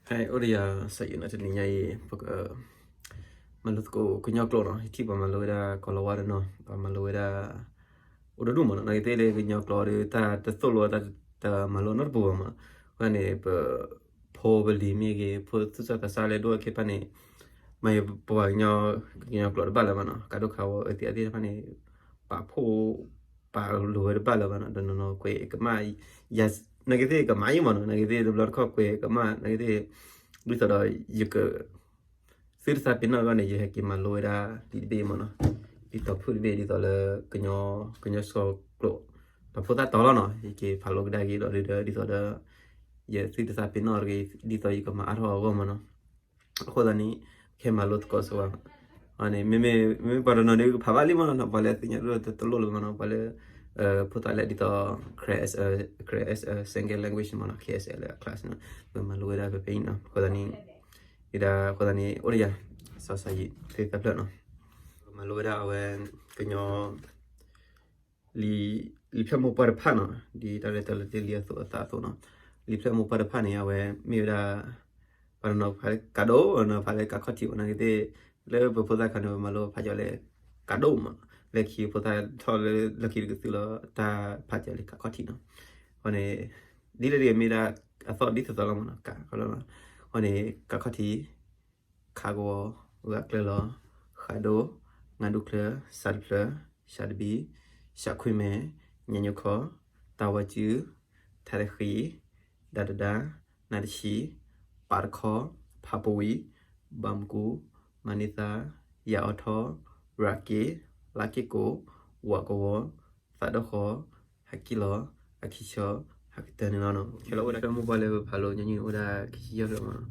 ဟဲအိၣ်ဒီးယၤ စီၤယံၤနီၤ တနံၤညါအံၤ ပက မၤလိသကိးကညီကျိာ်နီၤ. ယထံၣ်ပှၤမၤလိဝဲဒၣ် ကီၤလၤဝါတနီၤ ပှၤမၤလိဝဲဒၣ် အိၣ်တဒူၣ်မးနီၤ. နာ်က့သ့ၣ်လၢကညီကျိာ်ဒီး တၢ်တသိၣ်လိ တၢ်တမၤလိနီတပူၤဘၣ်မးနီၤ. အဃိန့ၣ် ပဖိပလံၤမ့ၢ်ဂ့ၤ ဖိသူၣ်စၢ်သးစၢ်လၢဒိၣ်အခဲဖၣ်န့ၣ် မ့ၢ်ပှၤကညီ ကညီကျိာ်တဘၣ်လၢၤဘၣ်နီၤ. ကးဒိၣ်ခးဝဲအသ့ၣ်အသ့ၣ်တဖၣ်န့ၣ် ပာ်ဖှိၣ် ပာ်လိၤဝဲတဘၣ်လၢၤဘၣ်နီၤ. တနီၤနီၤကွဲးကမၣ် နာ်က့သ့ၣ်ကမၣ်ယံမးနီၤ. နာ်က့သ့ၣ်တဘျီတခီၣ်ကွဲးကမၣ် နာ်က့သ့ၣ် ဒ်သိးဒီးယက သုတသးပ့ၤနီၣ်အဂီၢ်န့ၣ် ယဟဲက့ၤမၤလိဝဲဒၣ်လံာ်တဘ့ၣ်မးနီၤ. ဒ်သိးဖုၣ်တဘ့ၣ် ဒ်သိးလၢကညီ ကညီစှီၤကျိာ် ဒီးဖိသၣ်တီလီၤနီၤ. ယက့ၤဖးလိကဒါက့ၤဒီး ဒ်သိးဒီး ယသုတသးပ့ၤနီၣ်တဂ့ၤ ဒ်သိးယကမၤအါထီၣ်အဂီၢ်မးနီၤ. အဃိသတးန့ၣ် ကဟဲမၤလိသကိးစ့ၢ်ကီး န့ၣ် မ့မ့ၢ်ပှၤတနီၤဒုးကဖးဘၣ်လံမးနီၤ. ပှၤလၢသ့ၣ်ညါဒိၣ်တလိၣ်လၢၤမးနီၤ. ပှၤလၢ ဖိသၣ်လၢဒ်သိး Karen as a, Karen as a second language မးနီၤ K S L အ class န့ၣ် ပမၤလိဝဲဒၣ်ဖဲဖဲအံၤနီၤ. အဃိသတးန့ၣ် ဒ်အဃိသတးန့ၣ် အိၣ်ဒီးယၤ စီၤစီၤယံၤ သ့ၣ်သၢဖျၢၣ်နီၤ. ပမၤလိဝဲဒၣ်အဝဲ ကညီ လံာ် လံာ်ဖျၢၣ်မိၢ်ပှၢ်တဖၣ်နီၤ. ဒ်တၢ်ရဲၣ်တၢ်လၢာ်သ့ၣ်လံအသိးအသးအသိးနီၤ. လံာ်ဖျၢၣ်မိၢ်ပှၢ်တဖၣ်န့ၣ် အဝဲမ့ၢ်ဝဲဒၣ် ပှၤတနီၤဖးလၢကးဒိၣ် နီၤဖးလၢကးခီၣ်ထံး နာ်က့သ့ၣ် လၢပဖိသၣ်ခါန့ၣ် ပမၤလိဖးကီးလၢ ကးဒိၣ်မး လၢခံဖိသၣ်ထီၣ်လၢလီၢ်ခံတကသုၣ်လီၤ တၢ်ဖးကီးလၢကးခီၣ်ထံးနီၤ. အဃိန့ၣ် ဒ်လဲၣ်ဒ်လဲၣ်မ့ၢ်ဒၣ် အသီၣ်ဒ်သိးသိးလီၤမးနီၤ ကးခီၣ်လီၤ. အဃိန့ၣ် ကးခီၣ်ထံး ခးကဝီၤ ဂာ်ကျၢၤလီၤ ဃးဒိၣ် ငါဒူၣ်ချၢ စးတဖျၢၣ် စးတဘံ စးခွံမဲ ညါညိခီ တၢ်ဝါစု ထါတဃံ ဒၤတဒါ နါတဆံ ပာ်တခီ ဖးပဝံ ဘၣ်မကူ မၤန့ၢ်သါ ယၤအီထီ ရၤက့ လါက့ၣ်ကိး ဝးကဝီၤ သးဒီၣ်ဃီ ဟးက့ၣ်လီၤ ဟးခံဆၢ ဟးကတၢၢ်န့ၣ်လီၤ. ခဲလၢာ်အိၣ်ဒၣ် ဖျၢၣ်မိၢ်ပှၢ်လၢပဖးလိာ်ညီနုၢ်န့ၣ် အိၣ်ဒၣ်ခံဆံယဲၢ်ဖျၢၣ်မးနီၤ.